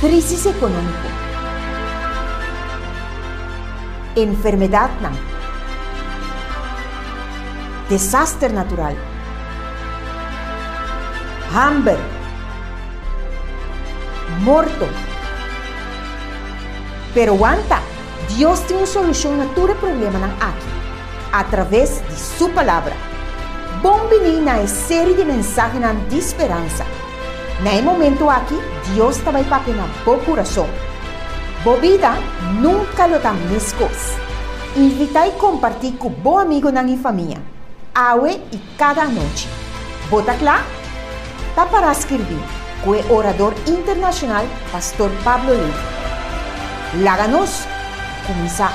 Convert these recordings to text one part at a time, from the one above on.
Krísis ekonómiko. Enfermedatnan. Desaster natural. Hamber. Morto. Pero wanta! Dios tin un solushon na tur e problemanan aki, atraves di Su Palabra. Bon bini na e seri di mensahenan di speransa. Na e momento aki Dios ta bai papia na bo kurason. Bo bida nunka lo ta meskos. Invitá i kompartí ku bo amigonan i famia, awe i kada anochi. Bo ta kla? Ta pará skirbí ku e orador internashonal Pastor Pablo Levy. Laga nos kuminsá!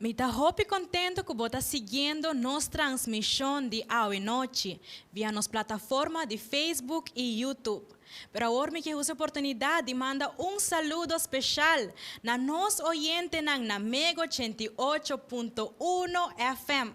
Mi ta hopi contento cu bo ta siguiendo nos transmision di awe nochi via nos plataforma di Facebook y YouTube. Pero awor mi ke usa e oportunidad di manda un saludo special na nos oyentenan na Mega 88.1 FM.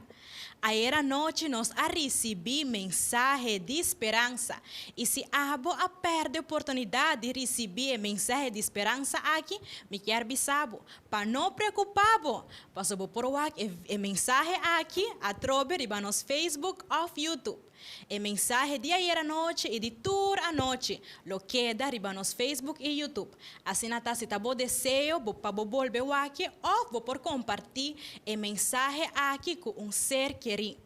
Ayer anochi nos a risibí mensahe di speransa, i si abo a pèrdè oportunidat di risibí e mensahe di speransa aki, mi kier bisa bo pa no preokupá bo, pasobra bo por wak e e mensahe aki atrobe riba nos Facebook òf YouTube. E mensahe di ayer anochi i di tur anochi lo keda riba nos Facebook i YouTube. Asina ta si ta bo deseo bo pa bo bolbe wak-e òf bo por kompartí e mensahe aki ku un ser kerí.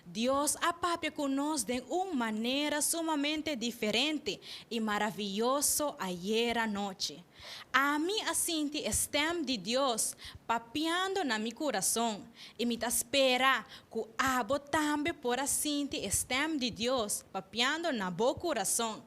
Dios a papia ku nos den un manera sumamente diferente i maravioso ayera nochi. Ami a sinti e stèm di Dios papiando na mi kurason i mi ta spera ku abo tambe por a sinti e stèm di Dios papiando na bo kurason.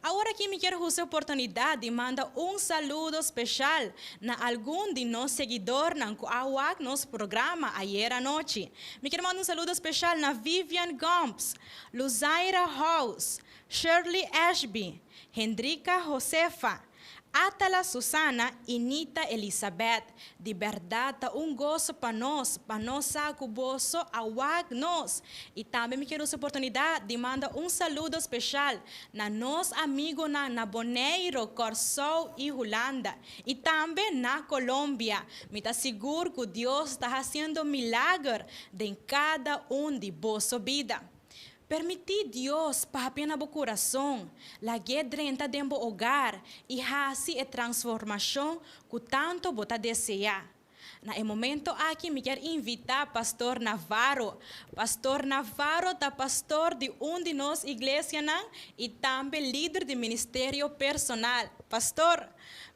Awor aki mi kier usa e oportunidat di manda un saludo speshal na algun di nos seguidornan ku a wak nos programa ayer anochi. Mi kier manda un saludo speshal na Vivian Gomps, Luzaira House, Shirley Ashby, Hendrika Josefa, Atala Susana i Nita Elisabeth. Di bèrdat ta un goso pa nos pa nos sa ku boso a wak nos. I tambe mi kier usa oportunidat di manda un saludo speshal na nos amigonan na Boneiru, Kòrsou i Hulanda i tambe na Colombia. Mi ta sigur ku Dios ta hasiendo milager den kada un di boso bida. Permití Dios papia na bo kurason, lag'é drenta den bo hogar i hasi e transformashon ku tantu bo ta deseá. Na e momento aki mi kier invitá Pastor Navarro. Pastor Navarro ta pastor di un di nos iglesianan i tambe lider di ministerio personal. Pastor,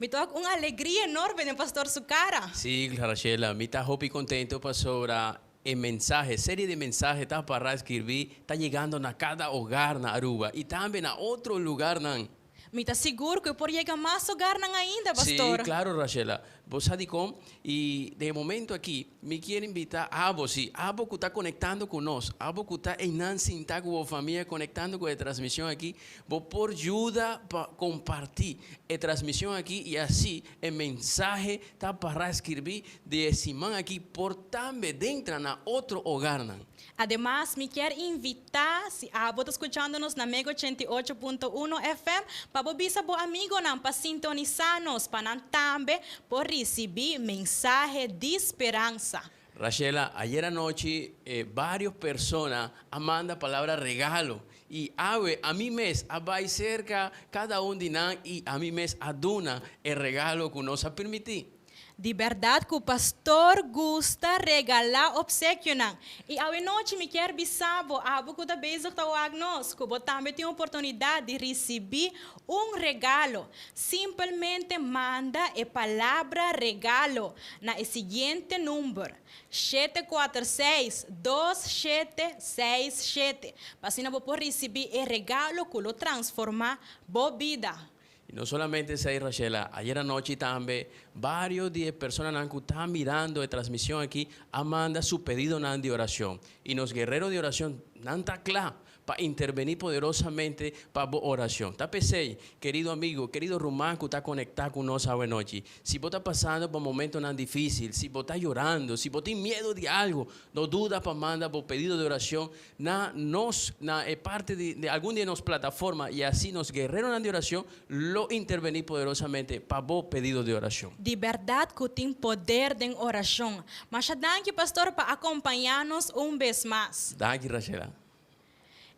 mi ta wak un alegria enorme den Pastor su kara. Sí, Rachela, mi ta hopi contento pasobra E mensahe, serie di mensahe ta para skirbi ta yegando na kada hogar na Aruba y tambe na otro lugarnan. Mi ta sigur cu e por yega mas hogarnan ainda, pastor. Sí, claro, Rachela. Bo sa dicon? Y den e momento aki, mi kier invita abo, sí, abo cu ta conectando cu nos, abo cu ta eynan sinta cu bo famia conectando cu e transmision aki, bo por yuda pa comparti e transmision aki y asi E mensahe ta para skirbí di e siman aki por tambe dentra na otro hogarnan. Ademas, mi kier invitá, si abo ta skuchando nos na Mega 88.1 FM, pa bo bisa bo amigonan pa sintonisá nos pa nan tambe por risibí mensahe di speransa. Rachela, ayer anochi varios persona a manda palabra regalo y awe ami mes a bay cerca cada un di nan y ami mes a duna e regalo cu nos a permiti. Di berdad cu pastor gusta regala obsekionan. Y awe nochi mi kier bisa bo, abo cu ta bezig ta wak nos, cu bo tambe tin oportunidad di ricibi Un regalo. Simpelmente manda e palabra regalo na e siguiente number, 746 2767, pa asina bo por risibí e regalo ku lo transformá bo bida. I no solamente esei, Rachela, ayer anochi tambe varios di e personanan ku ta mirando e transmision aki a manda su pedidonan di oracion. I nos guerrero di oracion nan ta kla. pa intervení poderosamente pa bo orashon. Ta p'esei, kerido amigo, kerido ruman ku ta konektá ku nos awenochi, si bo ta pasando pa momentonan difísil, si bo ta yorando, si bo tin miedu di algu, no duda pa manda bo pedido di orashon na nos na e parti di di algun di e nos plataforma i asi nos guerreronan di orashon lo intervení poderosamente pa bo pedido di orashon. Di bèrdat ku tin poder den orashon. Masha danki pastor pa akompañá nos un bes mas. Danki Rachela.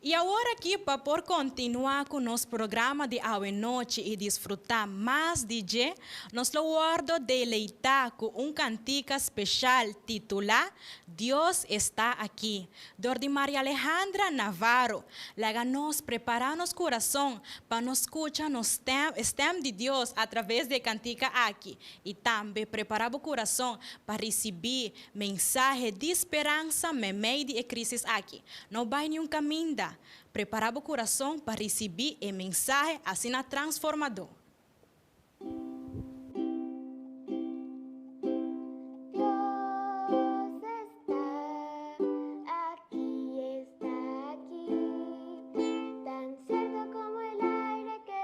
I awor aki pa por kontinuá ku nos programa di awe nochi i disfrutá mas di dje, nos lo wòrdu deleitá ku un kantika speshal titulá Dios Está Aquí, dor di Maria Alejandra Navarro. Laga nos prepará nos kurason pa nos skucha nos stèm, e stèm di Dios atraves di e kantika aki i tambe prepará bo kurason pa risibí mensahe di speransa meimei di e krísis aki. No bai niun kaminda. Prepará bo kurason pa risibí e mensahe asina transformadó. Dios está aquí, está aquí, tan cierto como el aire que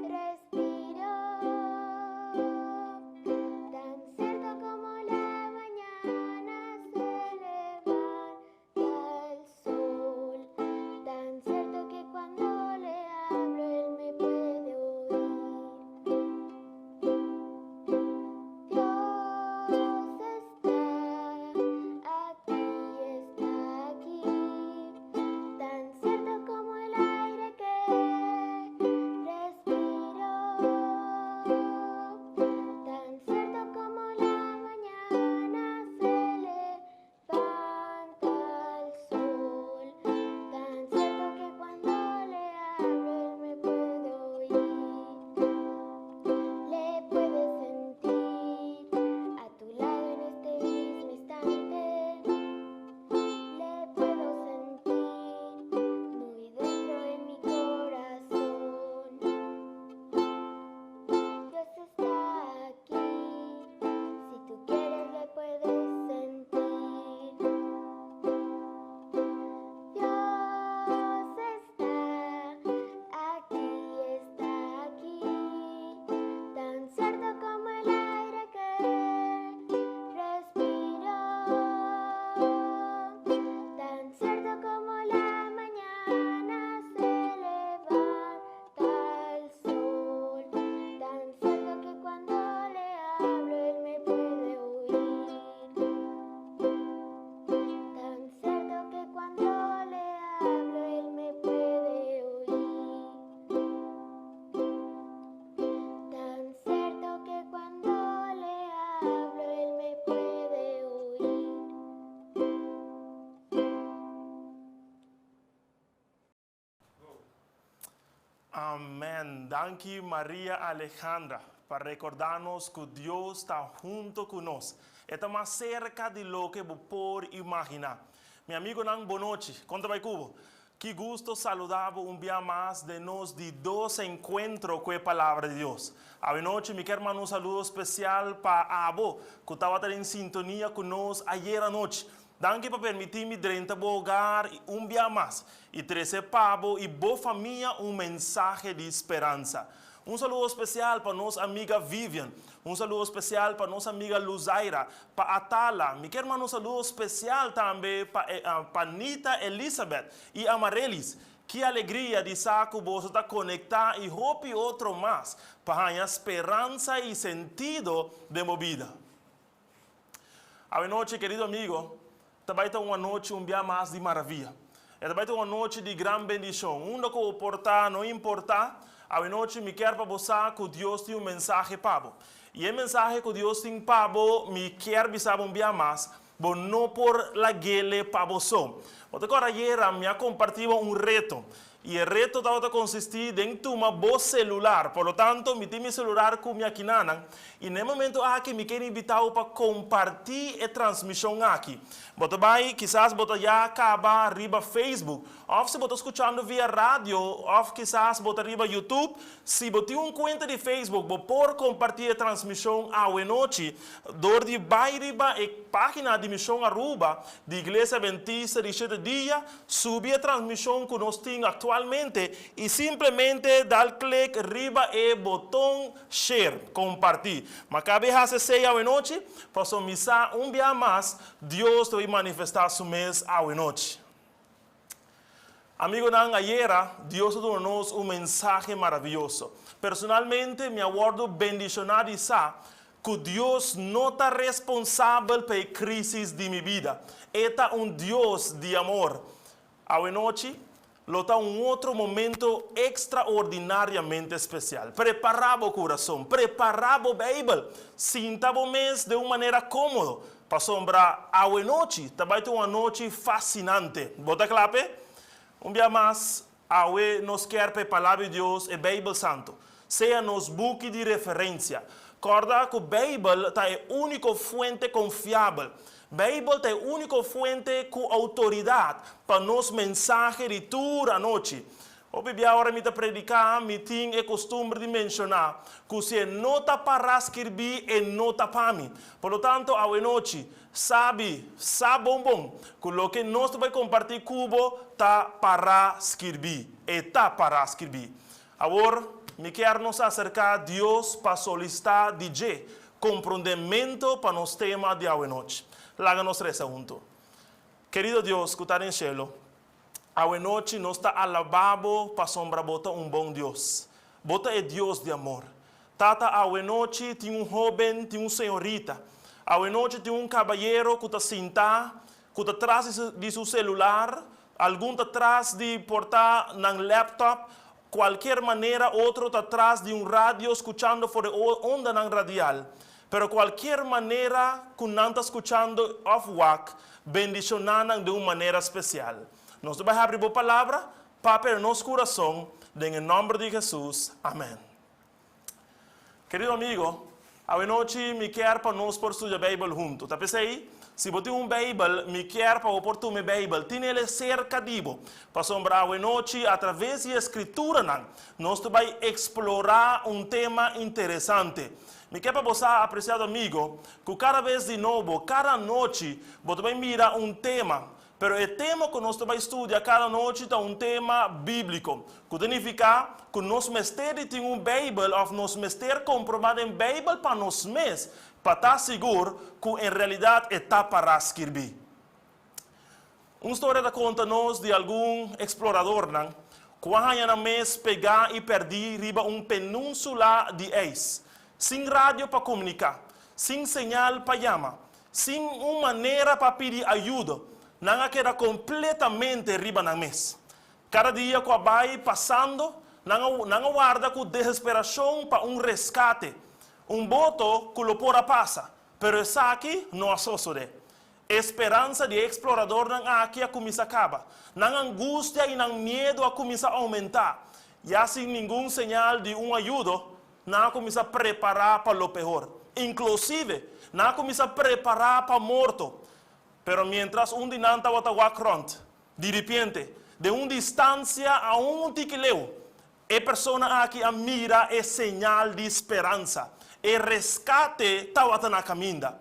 respiro, tan cierto como la mañana se levanta el sol, tan cierto que cuando le hablo él me puede oír. Dios está aquí, está aquí, tan cierto como el aire que respiro, tan cierto como la mañana se levanta el sol, tan cierto que cuando le hablo él me puede oír. Le puedes sentir a tu lado en este mismo instante. Le puedo sentir muy dentro en mi corazón. Dios está aquí, si tú quieres le puedes sentir. Dios está aquí, está aquí, tan cierto como el aire que respiro, tan cierto como la mañana se levanta el sol, tan cierto que cuando le hablo él me puede oír, tan cierto que cuando le hablo él me puede oír, tan cierto que cuando le hablo él me puede oír. Amen. Danki Maria Alejandra pa recorda nos cu Dios ta hunto cu nos. E ta mas cerca di loke bo por imagina. Mi amigonan bo nochi. Con ta bay cu bo? Ki gusto saluda bo un bia mas den nos di dos encuentro cu e Palabra di Dios. Awe nochi mi kier manda un saludo special pa abo cu tabata den sintonia cu nos ayer anochi. Danki pa permití mi drenta bo hogar un bia mas i trese pa bo i bo famia un mensahe di speransa. Un saludo spesial pa nos amiga Vivian. Un saludo spesial pa nos amiga Luzaira, pa Atala. Mi kier manda un saludo spesial tambe pa pa Nita Elizabeth i Amarelis. Ki alegria di sa ku boso ta konektá i hopi otro mas pa haña speransa i sentido den bo bida. Awenochi, kerido amigo, ta bai ta un anochi un bia mas di maravia. E ta bai ta un anochi di gran bendishon. Unda ku bo por ta, no importá, awenochi mi kier pa bo sa ku Dios tin un mensahe pa bo. I e mensahe ku Dios tin pa bo, mi kier bisa bo un bia mas, bo no por lag'ele pa bo so. Bo ta kòrda ayera mi a kompartí bo un reto. I e reto tabata konsistí den tuma bo selular. Por lo tanto, mi tin mi selular ku mi akinanan, i na e momento aki mi ker invitá bo pa kompartí e transmishon aki. Bo ta bai, kisas bo ta ya kaba riba Facebook, òf si bo ta skuchando via radio, òf kisas bo ta riba YouTube. Si bo tin un kuenta di Facebook, bo por kompartí e transmishon awenochi dor di bai riba e página di Mishon Aruba di Iglesia Adventista di Shete Dia, Subi e transmishon ku nos tin aktualmente i simplemente dal klik riba e boton Share, Kompartí. Ma kabe hasi esei awenochi, pasobra mi sa un bia mas Dios ta bai manifestá su mes awenochi. Amigonan, ayera Dios a duna nos un mensahe maravioso. Personalmente mi a wòrdu bendishoná di sa Ku Dios no ta responsabel pa e krísis di mi bida. E ta un Dios di amor. Awenochi lo ta un otro momento ekstraordinariamente spesial. Prepará bo kurason, prepará bo Beibel, sinta bo mes den un manera kómodo, pasobra awenochi ta bai ta un anochi fasinante. Bo ta kla p'e? Un bia mas, awe nos kier pa e Palabra di Dios, e Beibel Santu, sea nos buki di referensia. Kòrda ku Beibel ta e úniko fuente konfiabel. Beibel ta e úniko fuente ku outoridat pa nos mensahe di tur anochi. Hopi bia ora mi ta prediká, mi tin e kostumber di menshoná ku si e no ta pará skirbí, e no ta pa mi. Por lo tanto, awenochi, Sabi, sa bon bon, ku loke nos ta bai kompartí ku bo ta pará skirbí. E ta pará skirbí. Awor, mi kier nos aserká Dios pa solisitá di dje komprondementu pa nos tema di awenochi. Laga nos resa huntu. Kerido Dios ku ta den shelu, awenochi nos ta alabá bo pasobra bo ta un bon Dios. Bo ta e Dios di amor. Tata awenochi tin un hoben, tin un señorita. Awenochi tin un cabayero cu ta sinta, cu ta tras di su celular, algun ta tras di por ta nan laptop, cualkier manera otro ta tras di un radio scuchando for e ondanan radial. Pero cualkier manera cu nan ta scuchando of wak, bendiciona nan den un manera special. Nos ta bay habri bo palabra, Papia den nos curason, den e nomber di Jesus. Amen. Kerido amigo, awenochi mi kier pa nos por studia Bijbel hunto. Ta p'esei, si bo tin un Bijbel, mi kier pa bo por tuma e Bijbel, tin'el serka di bo. Pasobra awenochi, atraves di e Skrituranan, nos ta bai eksplorá un tema interesante. Mi kier pa bo sa, apresiado amigo, ku kada bes di nobo, kada anochi, bo ta bai mira un tema. Pero e tema ku nos ta bai studia kada nochi ta un tema bíbliko, ku ta nifiká ku nos mester di tin un Beibel òf nos mester komprobá den Beibel pa nos mes pa ta sigur ku en realidat e ta pará skirbí. Un storia ta konta nos di algun eksploradornan ku a haña nan mes pegá i pèrdí riba un penúnsula di eis, sin radio pa komuniká, sin señal pa yama, Sin un manera pa pidi ayudo, nan a keda kompletamente riba nan mes. Kada dia ku a bai pasando, nan a nan a warda ku desesperashon pa un reskate, un boto ku lo por a pasa, pero esaki no a sosodé. E speransa di e eksploradornan aki a kuminsá kaba. Nan angustia i nan miedu a kuminsá oumentá. Ya sin ningun señal di un ayudo, Nan a kuminsá prepará pa lo pehor. Inklusive, nan a kuminsá prepará pa morto. Pero miéntras un di nan tabata wak rònt, diripiente, den un distansia aun un tiki leu, e persona aki a mira e señal di speransa. E reskate tabata na kaminda.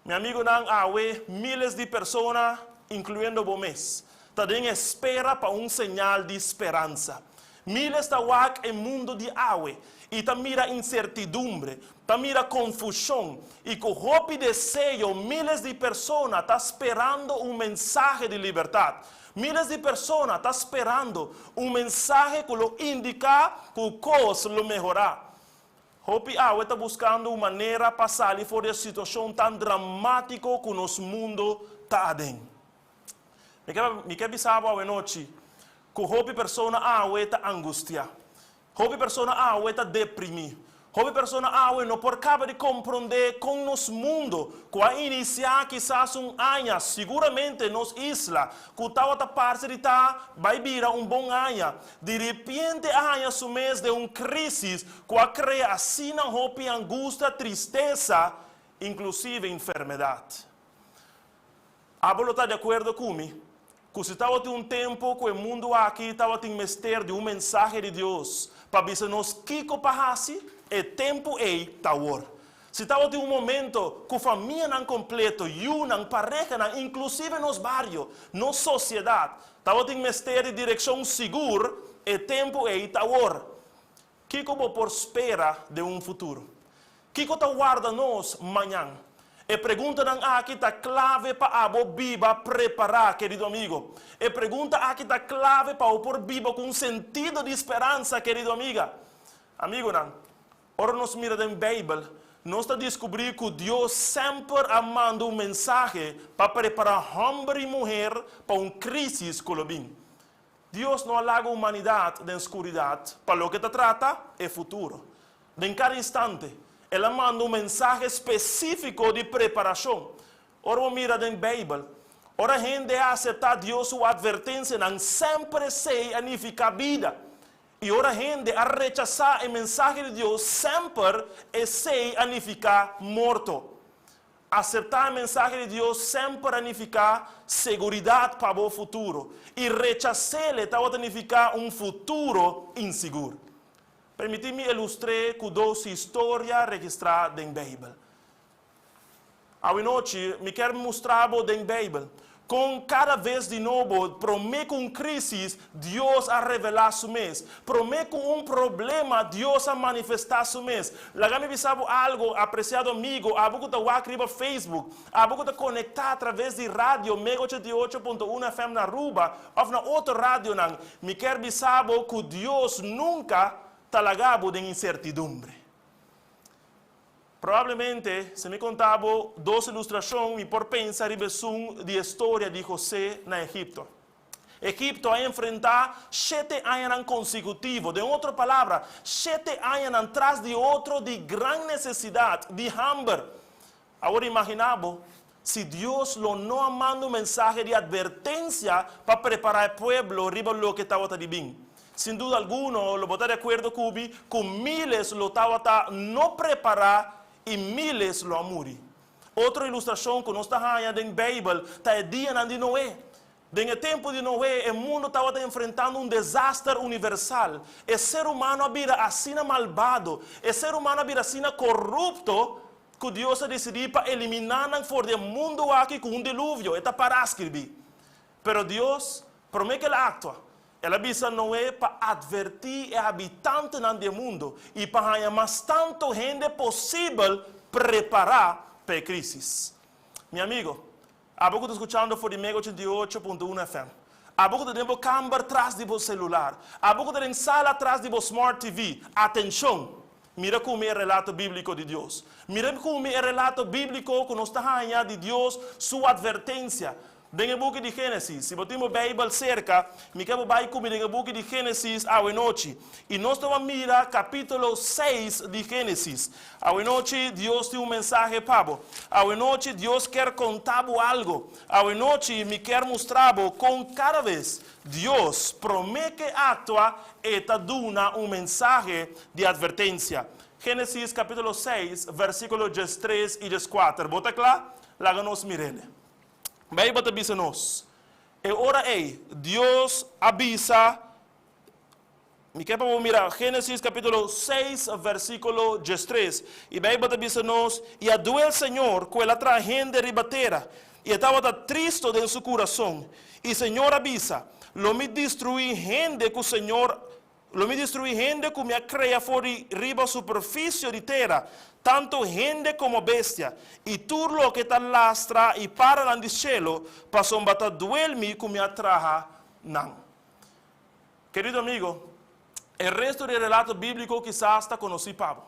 Mi amigunan, awe míles di persona, inkluyendo bo mes, ta den espera pa un señal di speransa. Míles ta wak e mundu di awe i ta mira insertidumbre, ta mira konfushon, i ku hopi deseo míles di persona ta sperando un mensahe di libertat. Míles di persona ta sperando un mensahe ku lo indiká ku kos lo mehorá. Hopi awe ta buskando un manera pa sali for di e situashon tan dramátiko ku nos mundu ta aden. Mi ke mi ke bisa bo awenochi ku hopi persona awe ta angustiá. Hopi persona awe ta deprimí. Hopi persona awe no por kaba di komprondé kon nos mundu, ku a inisiá kisas un aña, siguramente nos isla, ku tabata parse di ta bai bira un bon aña, di ripiente a haña su mes den un krísis ku a krea asina hopi angustia, tristesa, inklusive enfermedat. Abo lo ta di akuerdo ku mi ku si tabatin un tempu ku e mundu aki tabatin mester di un mensahe di Dios pa bisa nos kiko pa hasi, e tempu ei ta awor. Si tabatin un momento ku famianan kompleto, yunan, parehanan, inklusive nos bario, nos sosiedat, tabatin mester di direkshon sigur, e tempu ei ta awor. Kiko bo por spera den un futuro? Kiko ta warda nos mañan? E preguntanan aki ta klave pa abo biba prepará, kerido amigo. E pregunta aki ta klave pa bo por biba ku un sentido di speransa, kerido amiga. Amigonan, ora nos mira den Beibel, nos ta diskubrí ku Dios semper a manda un mensahe pa prepará hòmber i muher pa un krísis ku lo bin. Dios no a laga humanidat den skuridat pa loke ta trata e futuro. Den kada instante, el a manda un mensahe spesífiko di preparashon. Ora bo mira den Beibel, ora hende a aseptá Dios su atvertensianan, semper esei a nifiká bida. I ora hende a rechasá e mensahe di Dios, semper esei a nifiká morto. Aseptá e mensahe di Dios semper a nifiká seguridat pa bo futuro, i rechas'é tabata nifiká un futuro insigur. Permití mi ilustr'é ku dos historia registrá den Beibel. Awenochi mi kier mustra bo den Beibel kon kada bes di nobo promé ku un krísis Dios a revelá su mes. Promé ku un problema Dios a manifestá su mes. Laga mi bisa bo algo, apresiado amigo, abo ku ta wak riba Facebook, abo ku ta konektá atraves di radio Mega 88.1 FM na Aruba òf na otro radionan, mi kier bisa bo ku Dios nunka ta laga bo den insertidumbre. Probablemente, si mi konta bo dos ilustrashon, mi por pensa riba esun di e storia di José na Egipto. Egipto a enfrentá shete añanan konsekutivo, den otro palabra, shete añanan tras di otro di gran nesesidat, di hamber. Awor imaginá bo, si Dios lo no a manda un mensahe di atvertensia pa prepará e pueblo riba loke tabata di bin. Sin duda alguno lo bo ta di akuerdo ku mi ku míles lo tabata no prepará i míles lo a muri. Otro ilustrashon ku nos ta haña den Beibel ta e dianan di Noé. Den e tempu di Noé, e mundu tabata enfrentando un desaster universal. E ser humano a bira asina malbado, e ser humano a bira asina korupto, ku Dios a disidí pa eliminá nan for di e mundu aki ku un diluvio. E ta pará skirbí. Pero Dios, promé ku el a aktua, el a bisa Noé pa atvertí e habitantenan di e mundu i pa haña mas tantu hende posibel prepará pa e krísis. Mi amigo, Abo ku ta skuchando for di Mega 88.1 FM. Abo ku ta den bo kamber tras di bo selular. Abo ku ta den sala tras di bo smart TV. Atenshon! Mira ku mi e relato bíbliko di Dios. Mira ku mi e relato bíbliko ku nos ta haña di Dios su atvertensia. Den e buki di Génesis. Si bo tin bo Beibel serka, mi ke bo bai ku mi den e buki di Génesis awenochi. I nos ta ban mira kapítulo seis di Génesis. Awenochi Dios tin un mensahe pa bo. Awenochi Dios kier konta bo algo. Awenochi mi kier mustra bo kon kada bes Dios prome ke aktua e ta duna un mensahe di atvertensia. Génesis kapítulo seis versíkulo diestres i dieskuater. Bo ta kla? Laga nos mir'el. Beibel ta bisa nos, E ora ei Dios a bisa. Mi ke pa bo mira Génesis capítulo 6 versículo 13. I Bijbel ta bisa nos, I a duel Señor ku el a traha hende riba tera, i e tabata tristo den su kurason. I Señor a bisa, Lo mi destruí hende ku Señor, lo mi destruí hende ku mi a krea for di riba superfisio di tera, tantu hende komo bestia, i tur loke ta lastra i paranan di shelu, pasobra ta duel mi ku mi a traha nan. Kerido amigo, e resto di e relato bíbliko kisas ta konosí pa bo.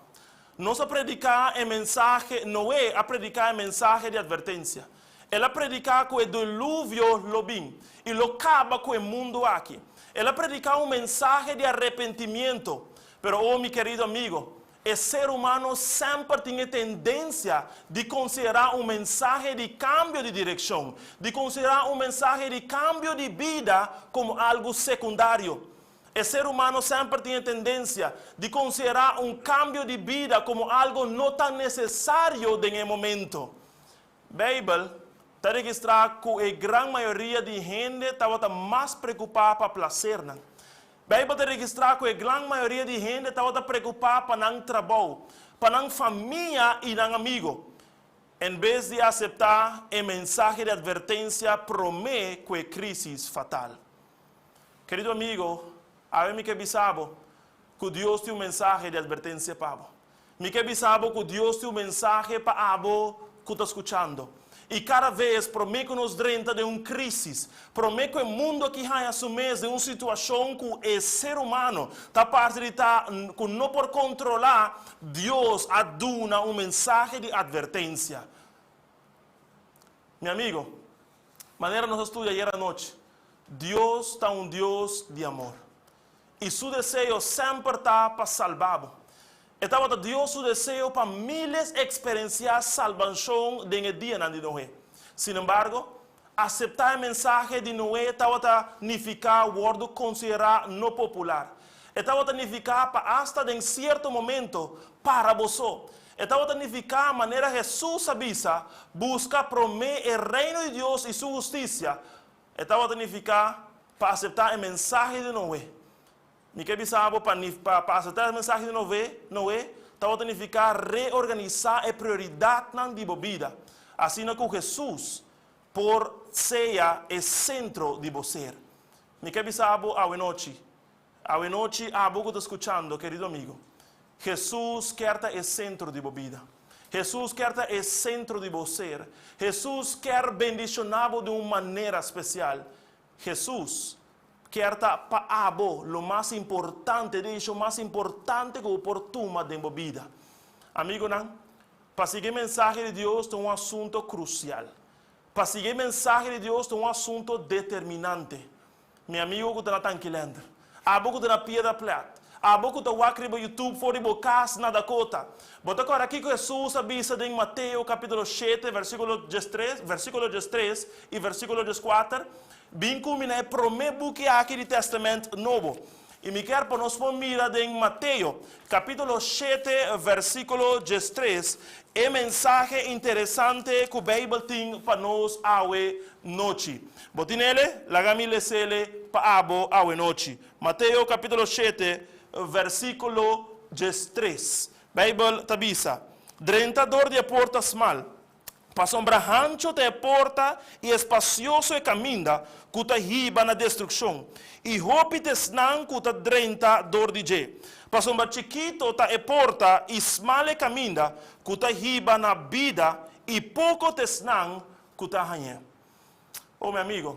Nos a prediká e mensahe, Noé a prediká e mensahe di atvertensia. El a prediká ku e diluvio lo bin i lo kaba ku e mundu aki. El a prediká un mensahe di arepentimiento. Pero, oh mi kerido amigo, E ser humano semper tin e tendensia di konsiderá un mensahe di kambio di direkshon, di konsiderá un mensahe di kambio di bida komo algu sekundario. E ser humano semper tin e tendensia di konsiderá un kambio di bida komo algu no tan nesesario den e momento. Beibel ta registrá ku e gran mayoria di hende tabata mas preokupá pa plasernan. Beibel ta registrá ku e gran mayoria di hende tabata preokupá pa nan trabou, pa nan famia i nan amigu, en bes di aseptá e mensahe di atvertensia promé ku e krísis fatal. Kerido amigo, awe mi ke bisa bo ku Dios tin un mensahe di atvertensia pa bo. Mi ke bisa bo ku Dios tin un mensahe pa abo ku ta skuchando. I kada ves promé ku nos drenta den un krísis, promé ku e mundu aki haña su mes den un situashon ku e ser humano ta parti di ta ku no por kontrolá, Dios a duna un mensahe di atvertensia. Mi amigo, manera nos a studia ayer anochi, Dios ta un Dios di amor. I su deseo semper ta pa salba bo. E tabata Dios su deseo pa miles eksperensiá salbashon den e dianan di Noe. Sin embargo, aseptá e mensahe di Noe tabata nifiká wòrdu konsiderá no popular. E tabata nifiká pa asta den sierto momento para bo so. E tabata nifiká, manera Hesus a bisa, buska promé e Reino di Dios i su hustisia. E tabata nifiká pa aseptá e mensahe di Noe. Mi ke bisa bo pa pa aseptá e mensahe di Noe, Noe, tabata nifiká reorganisá e prioridatnan di bo bida, asina ku Hesus por sea e sentro di bo ser. Mi ke bisa bo awenochi, awenochi abo ku ta skuchando, kerido amigo, Hesus kier ta e sentro di bo bida. Hesus kier ta e sentro di bo ser. Hesus kier bendishoná bo di un manera spesial. Hesus kier ta pa abo lo mas importante, e desishon mas importante ku bo por tuma den bo bida. Amigonan, pa sigui e mensahe di Dios ta un asunto krusial. Pa sigui e mensahe di Dios ta un asunto determinante. Mi amigo ku ta na Tankilender, abo ku ta na Piedra Plat, abo ku ta wak riba YouTube for di bo kas na Dakota, bo ta kòrda kiko Hesus a bisa den Mateo kapítulo shete versíkulo diestres, versíkulo diestres i versíkulo dieskuater? Bin ku mi na e promé buki aki di Tèstamènt Nobo. I mi kier pa nos por mira den Mateo, kapítulo shete, versíkulo diestres, e mensahe interesante ku Beibel tin pa nos awe nochi. Bo tin ele? Laga mi les'ele pa abo awe nochi. Mateo, kapítulo shete, versíkulo diestres. Beibel ta bisa, Drenta dor di e porta smal. Pasobra hancho ta e porta i espasioso e kaminda ku ta hiba na destrukshon, i hopi ta esnan ku ta drenta dor di dje. Pasobra chikito ta e porta i smal e kaminda ku ta hiba na bida, i poko ta esnan ku ta hañ'é. O mi amigo,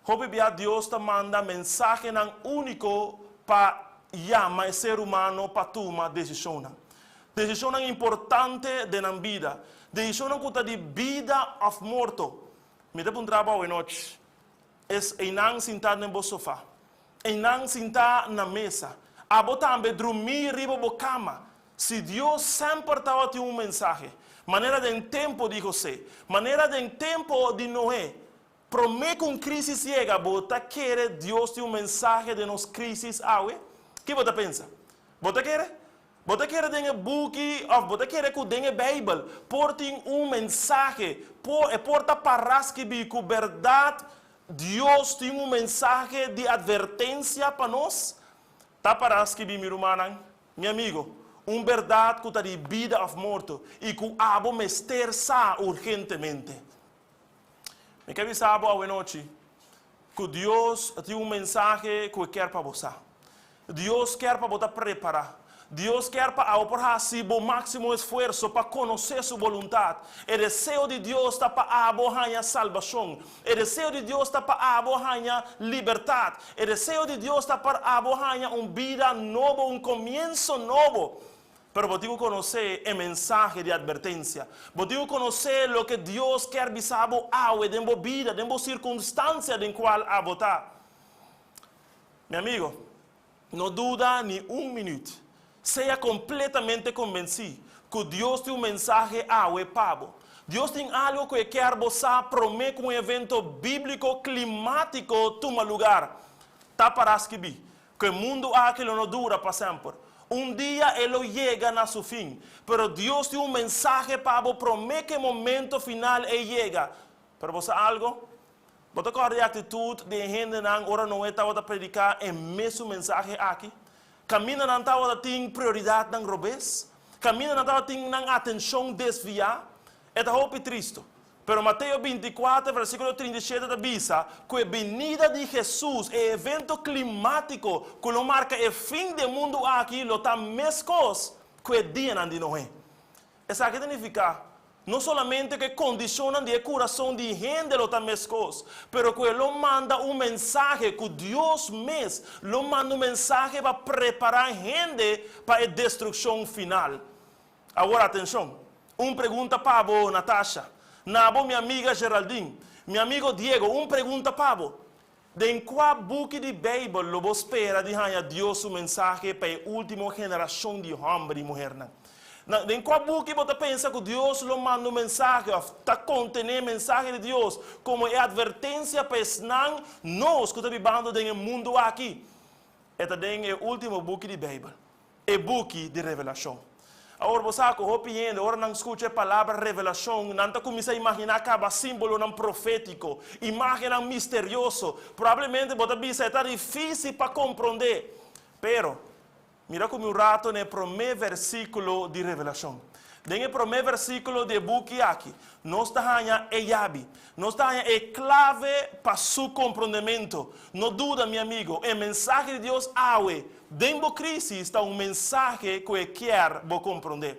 hopi bia Dios ta manda mensahenan úniko pa yama e ser humano pa tuma desishonnan. Desishonnan importante den nan bida. Desishonnan ku ta di bida òf morto. Mi ta puntra bo awenochi, es einan sintá den bo sofá, einan sintá na mesa, abo tambe drumí riba bo kama, si Dios semper tabatin un mensahe, manera den tempu di José, manera den tempu di Noé, Promé ku un krísis yega, bo ta kere Dios tin un mensahe den nos krísis awe? Ki bo ta pensa? Bo ta kere? Bo ta kere den e buki òf bo ta kere ku den e Beibel por tin un mensahe, por e por ta pará skibí ku bèrdat Dios tin un mensahe di atvertensia pa nos? Ta pará skibí, mi rumannan, mi amigo, un bèrdat ku ta di bida òf morto i ku abo mester sa urgentemente. Mi ke bisa bo awenochi ku Dios tin un mensahe ku e kier pa bo sa. Dios kier pa bo ta prepará. Dios kier pa abo por hasi bo máksimo esfuerso pa konosé su boluntat. E deseo di Dios ta pa abo haña salbashon. E deseo di Dios ta pa abo haña libertat. E deseo di Dios ta pa abo haña un bida nobo, un komienso nobo. Pero bo tin ku konosé e mensahe di atvertensia. Bo tin ku konosé loke Dios kier bisa bo awe den bo bida, den bo sirkunstansia den kual abo ta. Mi amigo, no duda ni un minüt. Sea kompletamente konbensí ku Dios tin un mensahe awe pa bo. Dios tin algu ku e kier bo sa promé ku un evento bíbliko klimátiko tuma lugar. Ta pará skibí ku e mundu aki lo no dura pa semper. Un dia e lo yega na su fin. Pero Dios tin un mensahe pa bo promé ku e momento final ei yega. Pero bo sa algu? Bo ta kòrda e aktitut di e hendenan ora Noe tabata prediká e mesun mensahe aki? Kaminda nan tabata tin prioridatnan robes. Kaminda nan tabata tin nan atenshon desviá. E ta hopi tristu. Pero Mateo 24, versíkulo 37 ta bisa ku e binida di Hesus, e evento klimátiko ku lo marka e fin di e mundu aki, lo ta meskos ku e dianan di Noe. Esaki ta nifiká no solamente ku e kondishonnan di e kurason di hende lo ta meskos, pero ku e lo manda un mensahe, ku Dios mes lo manda un mensahe pa prepará hende pa e destrukshon final. Awor atenshon! Un pregunta pa bo, Natasha. Na bo, mi amiga Geraldine. Mi amigo Diego, un pregunta pa bo. Den kua buki di Beibel lo bo spera di haña Dios su mensahe pa e último generashon di hòmber i muhernan? Na, den kua buki bo ta pensa ku Dios lo manda un mensahe òf ta kontené mensahe di Dios komo e atvertensia pa esnan nos ku ta bibando den e mundu aki? E ta den e último buki di Beibel. E buki di Revelashon. Awor bo sa ku hopi hende ora nan skucha e palabra revelashon nan ta kuminsá imaginá kaba símbolonan profétiko, imágennan misterioso. Probablemente bo ta bisa e ta difísil pa komprondé. Pero, mira ku mi un rato na e promé versíkulo di Revelashon. Den e promé versíkulo di e buki aki, nos ta haña e yabi. Nos ta haña e klave pa su komprondementu. No duda, mi amigo, e mensahe di Dios awe den bo krísis ta un mensahe ku e kier bo komprondé.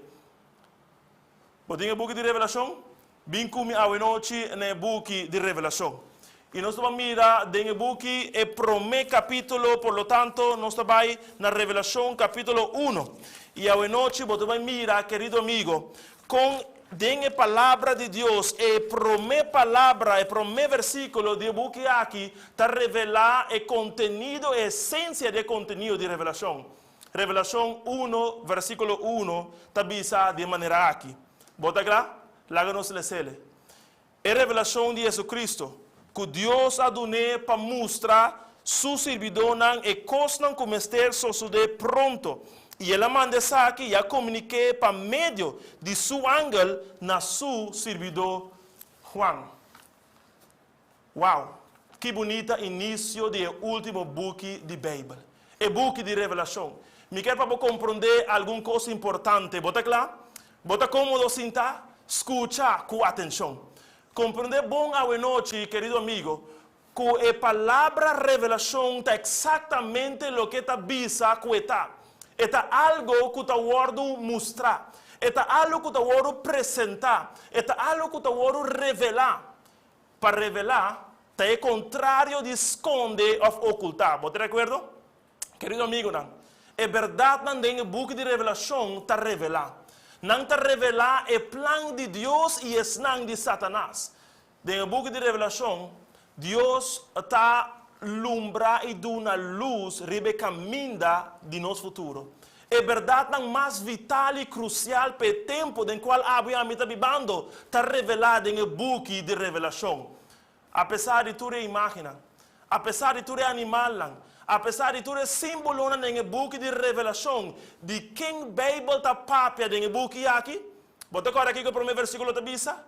Bo tin e buki di Revelashon? Bin ku mi awe nochi na e buki di Revelashon. I nos ta ban mira den e buki e promé kapítulo, por lo tanto nos ta bai na Revelashon kapítulo uno. I awe nochi bo ta bai mira, kerido amigo, kon den e Palabra di Dios e promé palabra, e promé versíkulo di e buki aki ta revelá e kontenido, e esensia di e kontenido di Revelashon. Revelashon uno, versíkulo uno ta bisa di e manera aki. Bo ta kla? Laga nos les'el. E revelashon di Jesucristo, ku Dios a dun'é pa mustra Su sirbidónan e kosnan ku mester sosodé pronto, i El a manda esaki i a komunik'é pa medio di Su angel na Su sirbidó Juan. Wow! Ki bunita inisio di e último buki di Beibel, e buki di Revelashon! Mi kier pa bo komprondé algun kos importante. Bo ta kla? Bo ta kómodo sintá? Skucha ku atenshon. Komprondé bon awenochi, kerido amigo, ku e palabra revelashon ta eksaktamente loke ta bisa ku e ta. E ta algo ku ta wòrdu mustrá. E ta algo ku ta wòrdu presentá. E ta algo ku ta wòrdu revelá. Pa revelá ta e kontrario di skonde òf okultá. Bo ta di akuerdo? Kerido amigunan, e bèrdatnan den e buki di Revelashon ta revelá. Nan ta revelá e plan di Dios i esnan di Satanas. Den e buki di Revelashon, Dios ta lumbra i duna lus riba e kaminda di nos futuro. E bèrdatnan mas vital i krusial pa e tempu den kual abo i ami ta bibando ta revelá den e buki di Revelashon. Apesar di tur e imágennan, apesar di tur e animalnan, apesar di tur e símbolonan den e buki di Revelashon, di ken Beibel ta papia den e buki aki? Bo ta kòrda kiko e promé versíkulo ta bisa?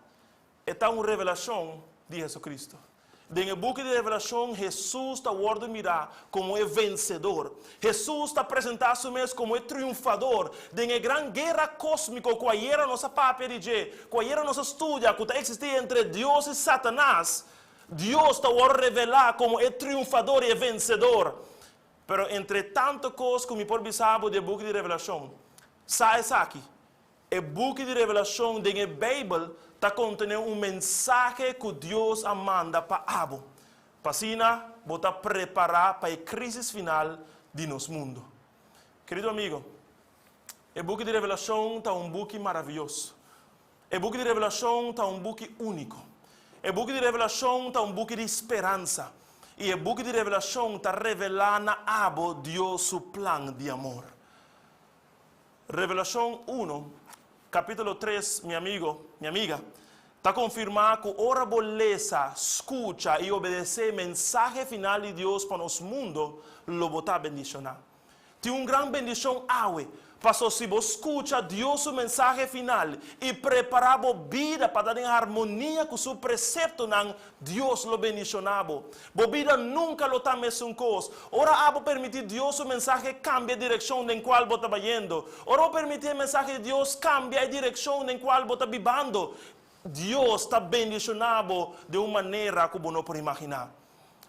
E ta un revelashon di Jesucristo. Den e buki di Revelashon, Hesus ta wòrdu mirá komo e vensedor. Hesus ta presentá su mes komo e triunfador den e gran guera kósmiko ku ayera nos a papia di dje, ku ayera nos a studia, ku ta eksistí entre Dios i Satanas. Dios ta wòrdu revelá komo e triunfador i e vensedor. Pero entre tantu kos ku mi por bisa bo di e buki di Revelashon, sa esaki, E buki di Revelashon den e Beibel ta kontené un mensahe ku Dios a manda pa abo, pa asina bo ta prepará pa e krísis final di nos mundu. Kerido amigo, e buki di Revelashon ta un buki maravioso. E buki di Revelashon ta un buki úniko. E buki di Revelashon ta un buki di speransa. I e buki di Revelashon ta revelá na abo Dios su plan di amor. Revelashon uno, kapítulo tres, mi amigo, mi amiga, ta konfirmá ku ora bo lesa, skucha i obedesé mensahe final di Dios pa nos mundo, lo bo ta bendishoná. Tin un gran bendishon awe, paso si bo skucha Dios su mensahe final i prepará bo bida pa ta den harmonia ku su preseptonan, Dios lo bendishoná bo. Bo bida nunka lo ta mesun kos. Ora abo permití Dios su mensahe kambia e direkshon den kual bo ta bayendo, ora bo permití e mensahe di Dios kambia e direkshon den kual bo ta bibando, Dios ta bendishoná bo den un manera ku bo no por imaginá.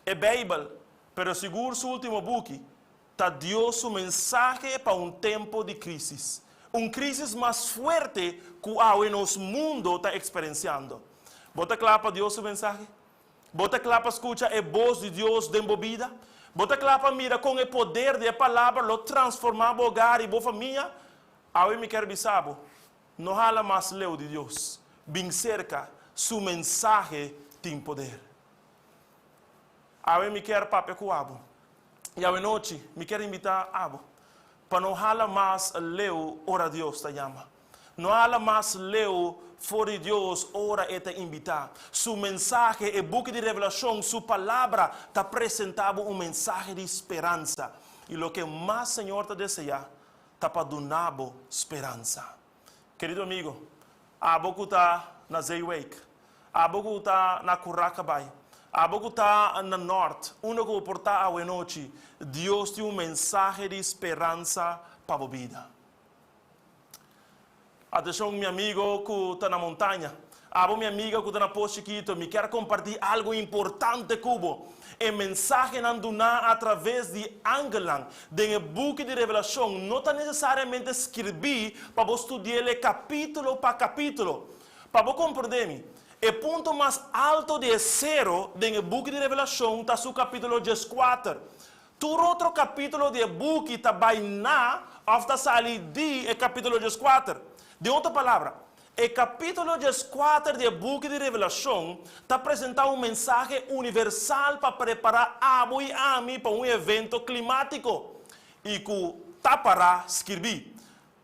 E Beibel, pero sigur su último buki, Ta Dios su mensahe pa un tempo di crisis, un crisis mas fuerte cu awe nos mundo ta experenciando. Bo ta cla pa Dios su mensahe? Bo ta cla pa scucha e bos di Dios den bo bida? Bo ta cla pa mira con e poder di e Palabra lo transforma bo hogar y bo famia? Awe mi kier bisa bo, no hala mas leu di Dios, bin cerca, su mensahe tin poder. Awe mi kier papia cu abo. I awenochi mi kier invitá abo pa no hala mas leu ora Dios ta yama. No hala mas leu for di Dios ora E ta invitá. Su mensahe, e buki di Revelashon, Su Palabra ta presentá bo un mensahe di speransa. I loke mas Señor ta deseá ta pa duna bo speransa. Kerido amigo, abo ku ta na Zeewijk, abo ku ta na Curacabay, abo ku ta na Nort, unda ku bo por ta awenochi, Dios tin un mensahe di speransa pa bo bida. Atenshon mi amigo ku ta na montaña, abo mi amiga ku ta na Pos Chikito, mi kier kompartí algu importante ku bo. E mensahenan duná atraves di angelnan den e buki di Revelashon no ta nesesariamente skirbí pa bo studi'el kapítulo pa kapítulo. Pa bo komprendé mi, e punto mas alto di e sero den e buki di Revelashon ta su kapítulo dieskuater. Tur otro kapítulo di e buki ta bai na òf ta sali di e kapítulo dieskuater. Den otro palabra, E kapítulo dieskuater di e buki di Revelashon ta presentá un mensahe universal pa prepará abo i ami pa un evento klimátiko i ku ta pará skirbí.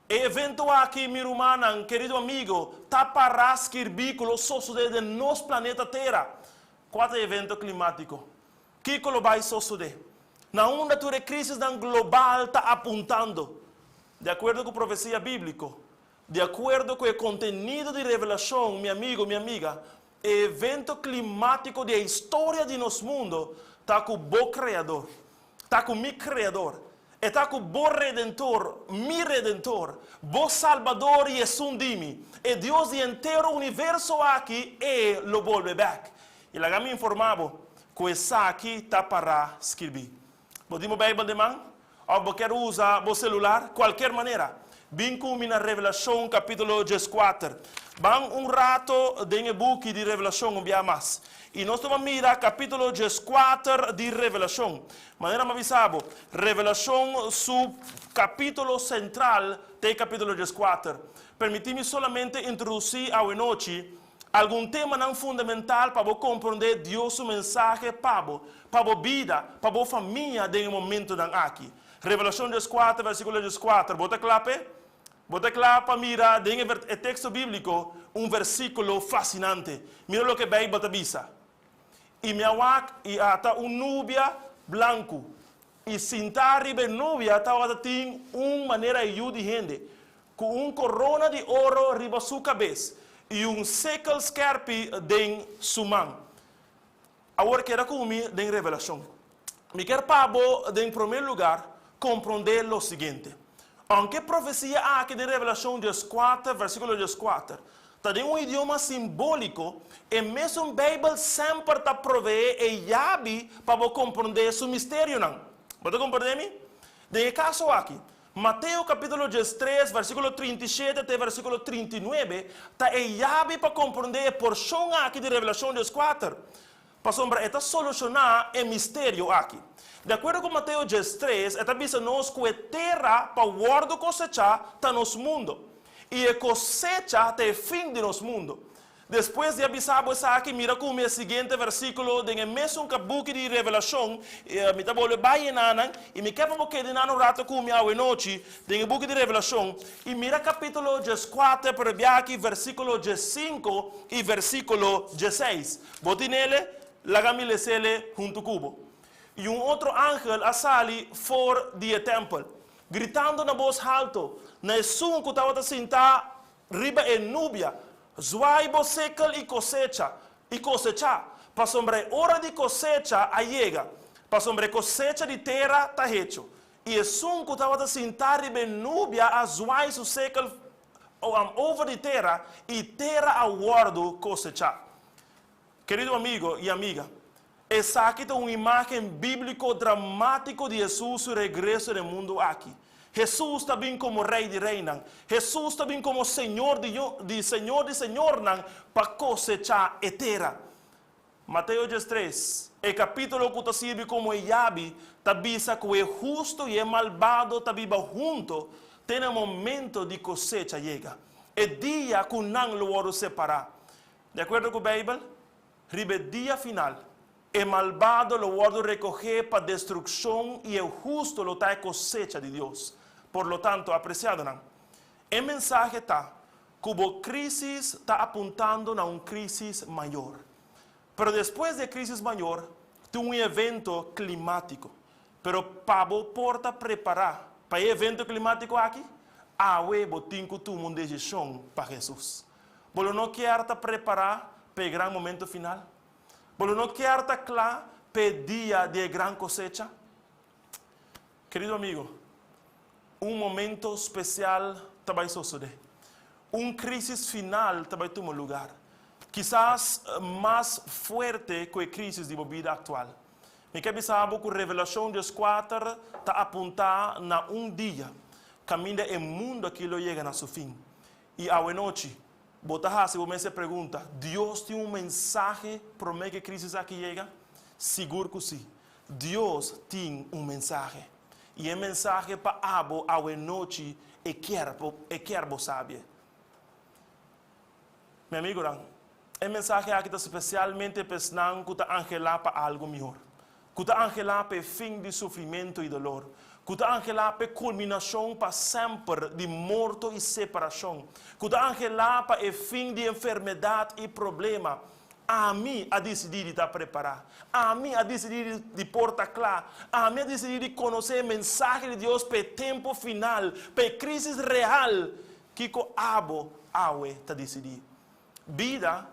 E evento aki, mi rumannan, kerido amigo, ta pará skirbí ku lo sosodé den nos planeta Tera. Kua ta e evento klimátiko? Kiko lo bai sosodé? Na unda tur e krísisnan global ta apuntando? Di akuerdo ku profesia bíbliko, Di akuerdo ku e kontenido di Revelashon, mi amigo, mi amiga, e evento klimátiko di e historia di nos mundo ta ku bo Kreador, ta ku mi Kreador, e ta ku bo Redentor, mi Redentor, bo Salbador i esun di mi, e Dios di entero universo aki, e lo bolbe bèk. I laga mi informá bo ku esaki ta pará skirbí. Bo tin bo Bijbel den man? Of bo kier usa bo celular? Cualkier manera, bin cu mi na Revelacion capitulo dieskuater. Ban un rato den e buki di Revelacion un bia mas. I nos ta ban mira capitulo dieskuater di Revelacion. Manera mi a bisa bo, Revelacion su capitulo central ta e capitulo dieskuater. Permiti mi solamente introduci awenochi Algun temanan fundamental pa bo komprondé Dios su mensahe pa bo, pa bo bida, pa bo famia den e momentunan aki. Revelashon dieskuater, versíkulo dieskuater, Bo ta kla p'e? Bo ta kla pa mira den e e teksto bíbliko un versíkulo fasinante? Mira loke Beibel ta bisa, I mi a wak, i ata un nubia blanku, i sintá riba e nubia tabata tin un manera e yu di hende, Ku un korona di oro riba su kabes i un sekel skèrpi den su man. Awor keda ku mi den Revelashon. Mi kier pa bo den promé lugar komprondé lo siguiente. Ounke e profesia aki den Revelashon dieskuater versíkulo dieskuater ta den un idioma simbóliko, e mesun Beibel semper ta proveé e yabi pa bo komprondé su misterionan. Bo ta komprondé mi? Den e kaso aki, Mateo capítulo diestres, versículo 37 te versículo 39 ta e yabi pa comprendé e porshon aki di Revelacion dieskuater, pasobra e ta solushoná e misterio aki. Di akuerdo ku Mateo diestres, e ta bisa nos ku e tera pa wòrdu kosechá ta nos mundo, i e kosecha ta e fin di nos mundo. Despues di a bisa bo esaki, mira ku mi e siguiente versíkulo den e mesun kabuki di Revelashon. Mi ta bolbe bai enanan, i mi ke pa bo keda enan un rato ku mi awenochi den e buki di Revelashon. I mira kapítulo dieskuater, pero e bia aki versíkulo diesinku i versíkulo diesseis. Bo tin ele? Laga mi les'ele huntu ku bo. I un otro angel a sali for di e tèmpel, gritando na bos halto na esun ku tabata sintá riba e nubia, Zwaai bo sekel i kosecha, i kosechá, pasobra e ora di kosecha a yega, pasobra e kosecha di tera ta hecho. I esun ku tabata sintá riba e nubia a zwaai su sekel over di tera, i tera a wòrdu kosechá. Kerido amigo i amiga, esaki ta un imágen bíbliko dramátiko di Hesus su regreso den mundu aki. Hesus ta bin komo Rei di reinan. Hesus ta bin komo Señor di di Señor di señornan pa kosechá e tera. Mateo diestres, e kapítulo ku ta sirbi komo e yabi, ta bisa ku e hustu i e malbado ta biba hunto te na e momento di kosecha yega, e dia ku nan lo wòrdu separá. Di akuerdo ku Beibel, riba e dia final, e malbado lo wòrdu rekohé pa destrukshon i e hustu lo ta e kosecha di Dios. Por lo tanto, apresiadonan, e mensahe ta ku bo krísis ta apuntando na un krísis mayor. Pero despues di e krísis mayor tin un evento klimátiko. Pero pa bo por ta prepará pa e evento klimátiko aki, awe bo tin ku tuma un desishon pa Hesus. Bo lo no kier ta prepará pa e gran momento final? Bo lo no kier ta kla pa e dia di e gran kosecha? Kerido amigo, un momento spesial ta bai sosodé. Un krísis final ta bai tuma lugar, kisas mas fuerte ku e krísis di bo bida aktual. Mi ke bisa bo ku Revelashon dieskuater ta apuntá na un dia kaminda e mundu akí lo yega na su fin. I awenochi, bo ta hasi bo mes e pregunta, Dios tin un mensahe promé ku e krísis aki yega? Sigur ku sí! Dios tin un mensahe. I e mensahe pa abo awenochi e kier e kier bo sabie. Mi amigonan, e mensahe aki ta spesialmente pa esnan ku ta anhelá pa algu mihor, ku ta anhelá pa e fin di sufrimentu i dolor, ku ta anhelá pa e kulminashon pa semper di morto i separashon, ku ta anhelá pa e fin di enfermedat i problema. Ami a disidí di ta prepará. Ami a disidí di por ta kla. Ami a disidí di konosé e mensahe di Dios pa e tempu final, pa e krísis real. Kiko abo awe ta disidí? Bida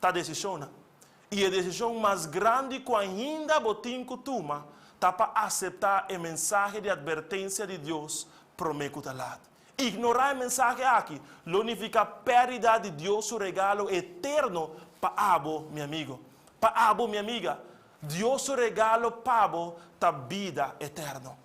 ta desishonnan. I e desishon mas grandi ku ainda bo tin ku tuma ta pa aseptá e mensahe di atvertensia di Dios promé ku ta lat. Ignorá e mensahe aki lo nifiká pèrdida di Dios su regalo eterno pa abo, mi amigo. Pa abo, mi amiga. Dios su regalo pa bo ta bida eterno.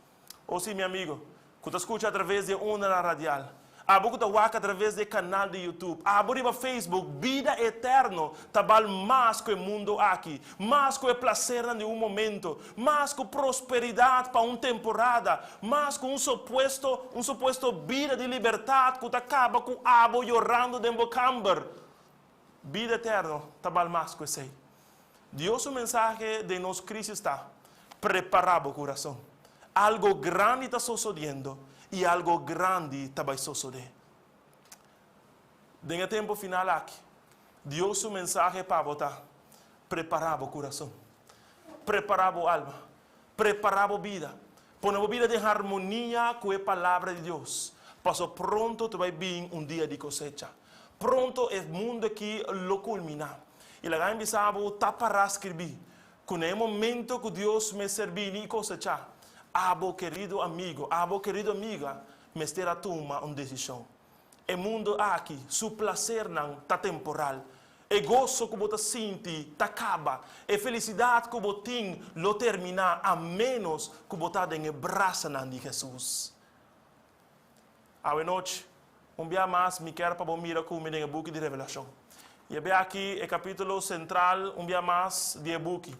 O sí, mi amigo, ku ta skucha atraves di e ondanan radial, abo ku ta wak atraves di e kanal di YouTube, abo riba Facebook, bida eterno ta bal mas ku e mundu aki, mas ku e plasernan di un momento, mas ku prosperidat pa un temporada, mas ku un supuesto un supuesto bida di libertat ku ta kaba ku abo yorando den bo kamber. Bida eterno ta bal mas ku esei. Dios su mensahe den nos crisis ta, Prepara bo curason. Algo grandi ta sosodiendo y algo grandi ta bay sosode. Den e tempo final aki, Dios su mensahe pa bo ta, Prepara bo curason. Prepara bo alma. Prepara bo bida. Pone bo bida den harmonia cu e Palabra di Dios, paso pronto ta bay bin un dia di cosecha. Pronto e mundo aki lo culmina. I laga mi bisa bo, ta pará skirbí, ku na e momento ku Dios mester bini i kosechá, abo kerido amigo, abo kerido amiga, mester a tuma un desishon. E mundu aki, su plasernan ta temporal. E goso ku bo ta sinti ta kaba. E felisidat ku bo tin lo terminá a ménos ku bo ta den e brasanan di Hesus. Awe nochi, un bia mas mi kier pa bo mira ku mi den e buki di Revelashon. I e bia aki e kapítulo sentral un bia mas di e buki.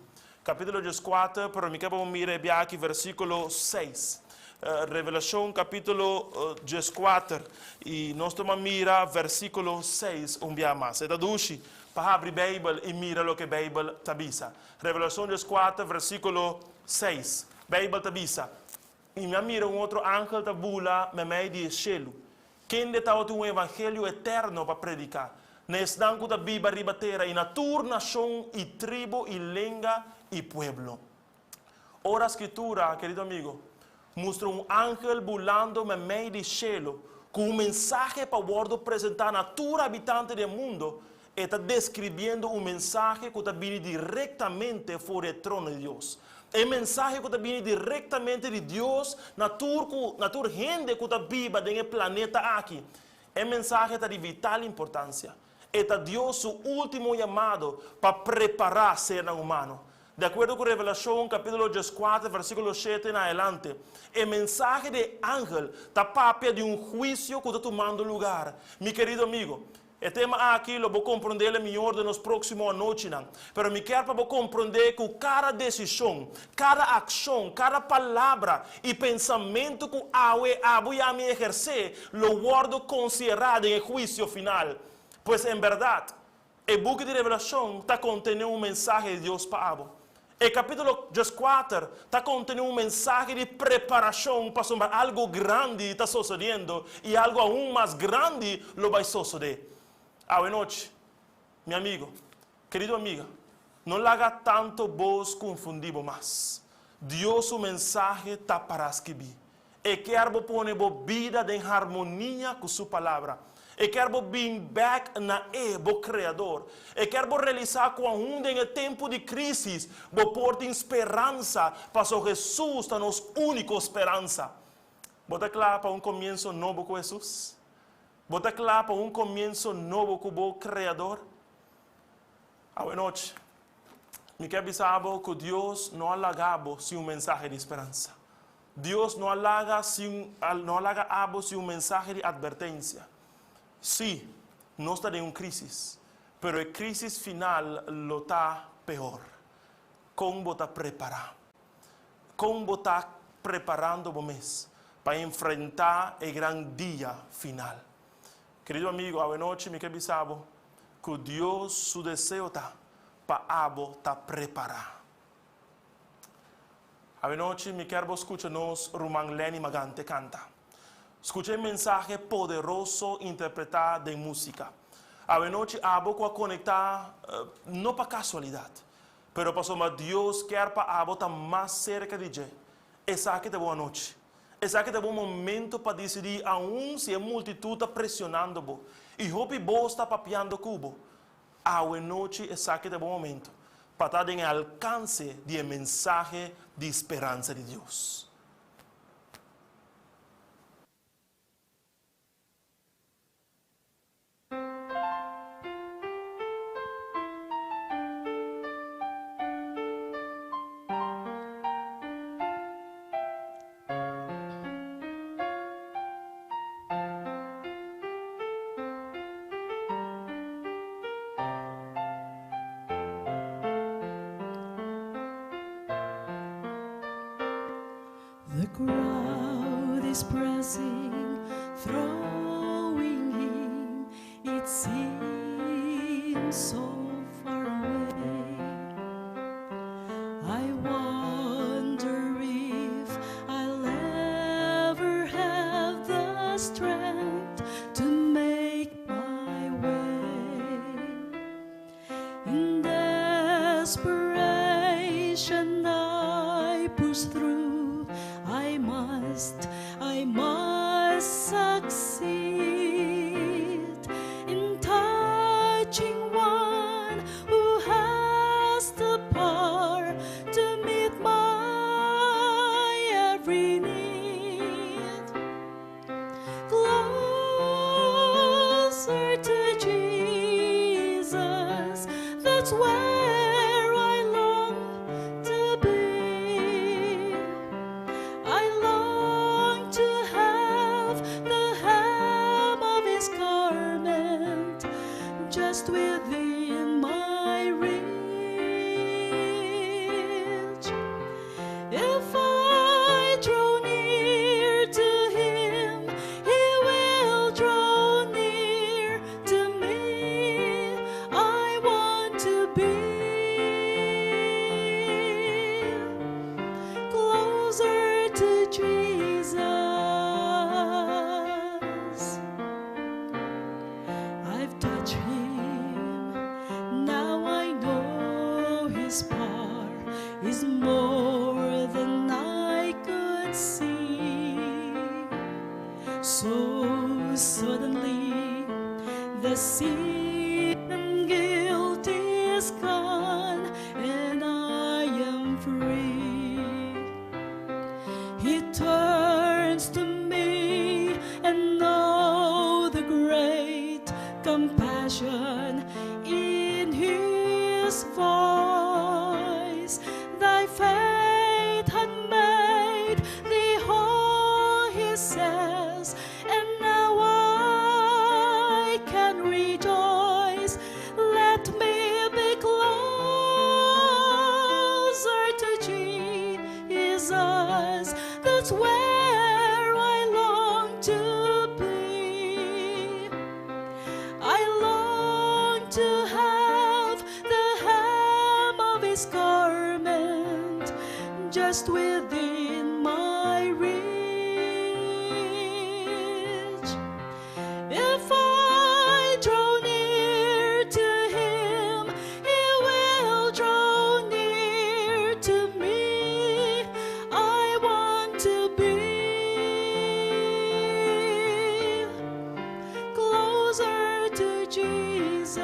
Kapítulo dieskuater, pero mi kier pa bo mira e bia aki versíkulo seis. Revelashon kapítulo dieskuater, i nos tuma mira versíkulo seis un bia mas. E ta dushi. pa habri Beibel i mira loke Beibel ta bisa. Revelashon 14, versíkulo 6. Beibel ta bisa, I mi a mira un otro angel ta bula meimei di e shelu, kende tabatin un evangelio eterno pa prediká na esnan ku ta biba riba tera i na tur nashon i tribu i lenga i pueblo. Ora Skritura, kerido amigo, mustra un angel bulando meimei di shelu ku un mensahe pa wòrdu presentá na tur habitante di e mundo, e ta deskribiendo un mensahe ku ta bini direktamente for di e trono di Dios. E mensahe ku ta bini direktamente di Dios na tur ku na tur hende ku ta biba den e planeta aki. E mensahe ta di vital importansia. E ta Dios su último yamado pa prepará sernan humano. Di akuerdo ku Revelashon kapítulo 14 versíkulo 7 na adelante, e mensahe di e angel ta papia di un huisio ku ta tumando lugar. Mi kerido amigo, e tema aki lo bo komprondé mihor den nos próksimo anochinan. Pero mi kier pa bo komprondé ku kada desishon, kada akshon, kada palabra i pensamentu ku awe abo i ami ehersé lo wòrdu konsiderá den e huisio final. Pues en bèrdat, e buki di Revelashon ta kontené un mensahe di Dios pa abo. E kapítulo 14 ta kontené un mensahe di preparashon pasobra algu grandi ta sosodiendo i algu aun mas grandi lo bai sosodé. Awe nochi, mi amigo, kerido amiga, no laga tantu bos konfundí bo mas. Dios su mensahe ta pará skibí. E kier bo pone bo bida den harmonia ku su Palabra. E kier bo bin bèk na e, bo Kreador. E kier bo realisá ku aun den e tempu di krísis bo por tin speransa, pasobra Hesus ta nos úniko speransa. Bo ta kla pa un komienso nobo ku Hesus? Bo ta kla pa un komienso nobo ku bo Kreador? Awenochi, mi ke bisa bo ku Dios no a laga bo sin un mensahe di speransa. Dios no a laga sin no a laga abo sin un mensahe di atvertensia. Sí, nos ta den un krísis, pero e krísis final lo ta peor. Kon bo ta prepará? Kon bo ta preparando bo mes pa enfrentá e gran dia final? Kerido amigo, awenochi mi ke bisa bo ku Dios su deseo ta pa abo ta prepará. Awenochi mi kier bo skucha nos ruman Lenny Magante kanta. Skucha e mensahe poderoso interpretá den músika. Awenochi abo ku a konektá no pa kasualidat, pero pasobra Dios kier pa abo ta mas serka di dje. Esaki ta bo anochi. Esaki ta bo momento pa disidí aun si e multitut ta presionando bo i hopi bos ta papiando ku bo. Awenochi esaki ta bo momento pa ta den e alkanse di e mensahe di speransa di Dios. The crowd is pressing, throwing him. It seems so far away. I wonder if I'll ever have the strength to make my way. In desperation, I push through. I must succeed in touching one who has the power to meet my every need. Closer to Jesus, that's where I be closer to Jesus. I've touched him, now I know his power is more than I could see. So suddenly the sin and guilt is gone, and I am free. He turns to me and all the great compassion in his voice. Thy faith had made thee whole, he says, and now I can rejoice. Let me be closer to Jesus. That's where I long to be. I long to have the hem of his garment just within my reach. If I draw near to him, he will draw near to me. I want to be closer to Jesus.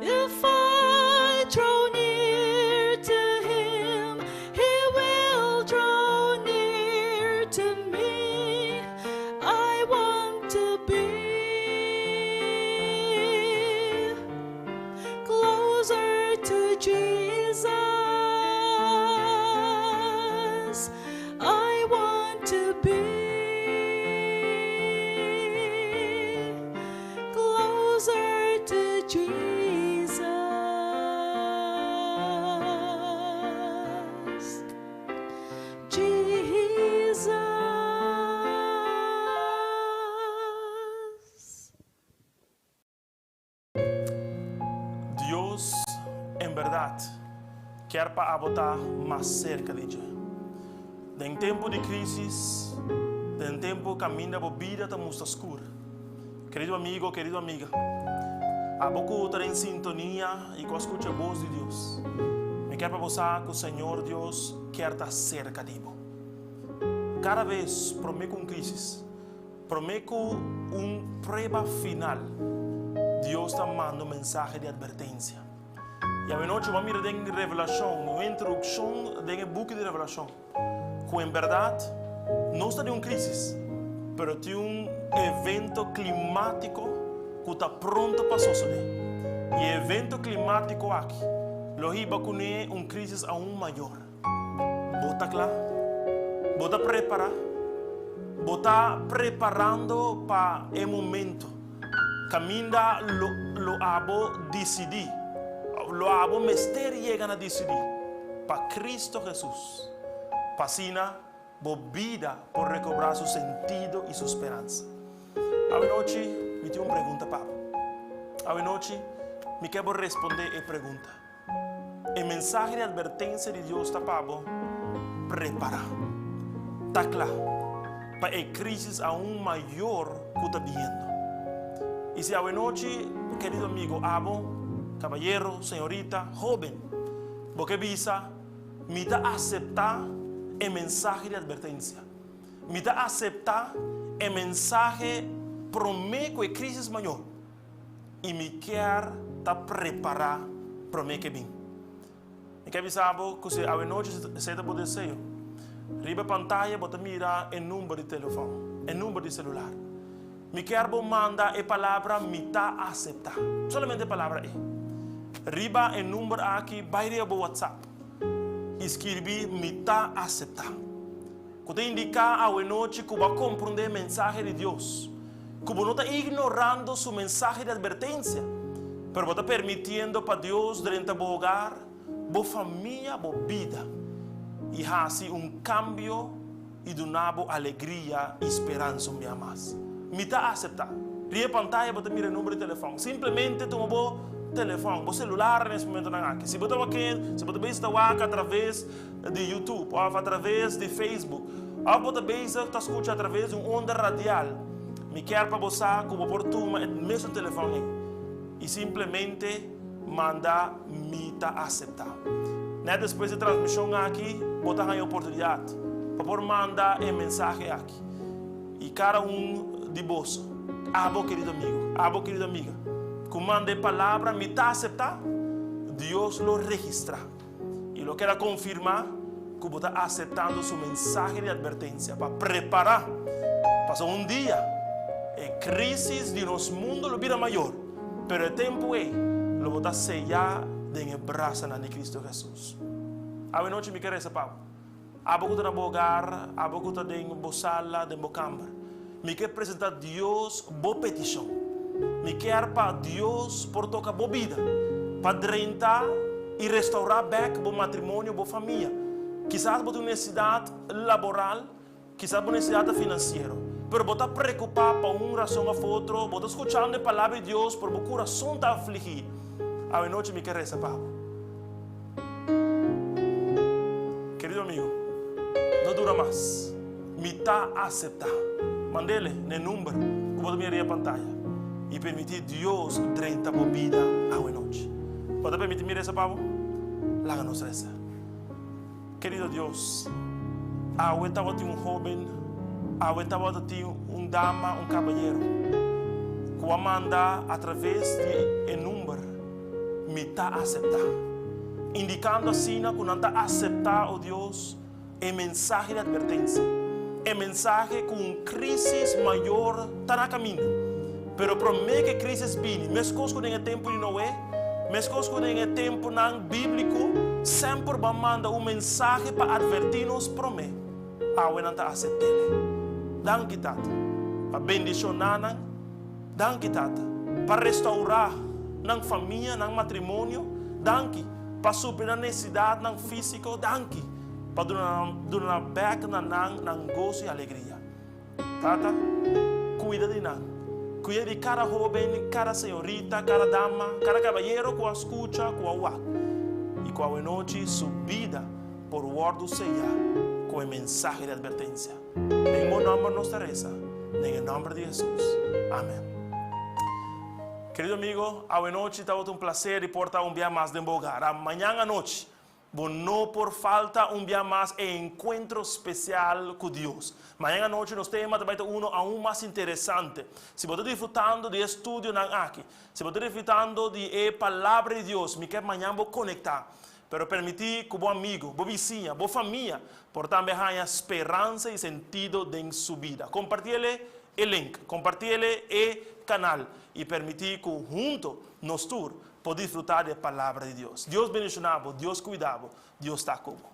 If I draw near to him, he will draw near to me. I want to be closer to Jesus. I want to be closer to Jesus. Jesus. Dios, en berdat, ke pa abo ta mas serka di dje. Den tempu di krísis, den tempu kaminda bo bida ta mustra skur. Kerido amigu, kerido amiga, abo ku ta den sintonia i ku a skucha bos di Dios. Mi ke pa bo sa ku Señor Dios ke ta serka di bo. Kada bes promé ku un krísis, promé ku un prueba final, Dios ta mandando un mensahe di atvertensia. I anochi, ban mira den Revelashon, un introdukshon den buki di Revelashon, ku en berdat no ta den un krísis, pero tin un evento klimátiko ku ta pronto pa sosodé. I e evento klimátiko aki, lo hiba kuné un krísis aun mayó. Bo ta kla? Bo ta prepará? Bo ta preparando pa e momento. Kaminda lo, lo abo disidí. Lo abo mester yega na disidí. Pa Kristu Hesus. Pa asina, bo bida por rekobrá su sentido i su speransa. Anochi, mi tin un pregunta pa bo. Anochi, mi ke respondé e pregunta. E mensahe di atvertensia di Dios ta pa bo prepará. Ta kla. Pa e krísis aun mayó ku ta biniendo. I si anochi, kerido amigu, abo, kabayero, señorita, hóben, bo ke bisa, mi ta aseptá e mensahe di atvertensia. Mi ta aseptá e mensahe promé ku e krísis mayó. I mi ke ta prepará promé ku e bin. Mi ke bisa ku si anochi esei ta bo deseo. Riba pantaya bo ta mira e number di telefòn, e number di selular. Mi ke bo manda e palabra mi ta aseptá. Solamente e palabra ei. Riba e number aki, bai riba WhatsApp. I skirbi mi ta aseptá. Ku ta indiká anochi ku bo a komprondé e mensahe di Dios. Ku bo no ta ignorando su mensahe di atvertensia, pero bo ta permitiendo pa Dios drenta bo hogar, bo famia, bo bida. I hasi un kambio i duna bo alegria i speransa un bia mas. Mi ta aseptá. Riba e pantaya bo ta mira e number di telefòn. Simplemente tuma bo telefòn, bo selular na es momentonan aki. Si bo ta wak, si bo ta bezig ta wak atraves di YouTube òf atraves di Facebook òf bo ta bezig ta skucha atraves di un onda radial, mi kier pa bo sa ku bo por tuma e mesun telefòn ei i simplemente manda Mi ta aseptá. Nèt despues di e transmishon aki bo ta haña oportunidat pa por manda e mensahe aki. I kada un di boso, abo kerido amigo, abo kerido amiga, ku manda e palabra Mi ta aseptá, Dios lo registrá i lo keda konfirmá ku bo ta aseptando su mensahe di atvertensia pa prepará, pasobra un dia e krísis di nos mundu lo bira mayor, pero e tempu ei lo bo ta seyá den e brasanan di Kristu Hesus. Awe nochi mi ke resa pa bo. Abo ku ta na bo hogar, abo ku ta den bo sala, den bo kamber, mi ke presentá Dios bo petishon. Mi kier pa Dios por toka bo bida, pa drenta i restourá bèk bo matrimonio, bo famia. Kisas bo tin un nesesidat laboral, kisas bo nesesidat ta finansiero, pero bo ta preokupá pa un rason òf otro, bo ta skuchando e Palabra di Dios, pero bo kurason ta afligí. Awenochi mi ke resa pa bo. Kerido amigo, no dura mas. Mi ta aseptá. Mandele n'e number ku bo ta mira riba pantaya i permití Dios drenta bo bida awenochi. Bo ta permití mi resa pa bo? Laga nos resa. Kerido Dios, awe tabatin un hóben, awe tabata tin un dama, un kabayero, ku a manda atraves di e number. Mi ta aseptá. Indikando asina ku nan ta aseptá, o Dios, e mensahe di atvertensia, e mensahe ku un krísis mayor ta na kaminda. Pero promé ku e krísis bini, meskos ku den e tempu di Noé, meskos ku den e tempunan bíbliko, semper bo a manda un mensahe pa atvertí nos promé. Awe nan ta asept'é. Danki, Tata, pa bendishoná nan. Danki Tata pa restaurá nan famia, nan matrimonio. Danki pa supli nan nesidatnan físiko. Danki pa duna duna bèk na nan nan goso i alegria. Tata, kuida di nan. Kuida di kada hóben, kada señorita, kada dama, kada kabayero ku a skucha, ku a wak i ku awenochi su bida por wòrdu seyá ku e mensahe di atvertensia. Den bo nomber nos ta reza, den e nomber di Hesus. Amen. Kerido amigo, awenochi tabata un placer di por ta un bia mas den bo hogar. A mañan anochi, bo no por falta un bia mas e encuentro special cu Dios. Mañan anochi nos tema ta bay ta uno aun mas interesante. Si bo ta disfrutando di e studionan aki, si bo ta disfrutando di e Palabra di Dios, mi kier mañan bo conecta. Pero permití ku bo amigu, bo bisiña, bo famia por tambe haña speransa i sentido den su bida. Kompartiele e link, kompartiele e kanal i permití ku hunto nos tur por disfrutá di e Palabra di Dios. Dios bendishoná bo, Dios kuida bo, Dios ta ku bo.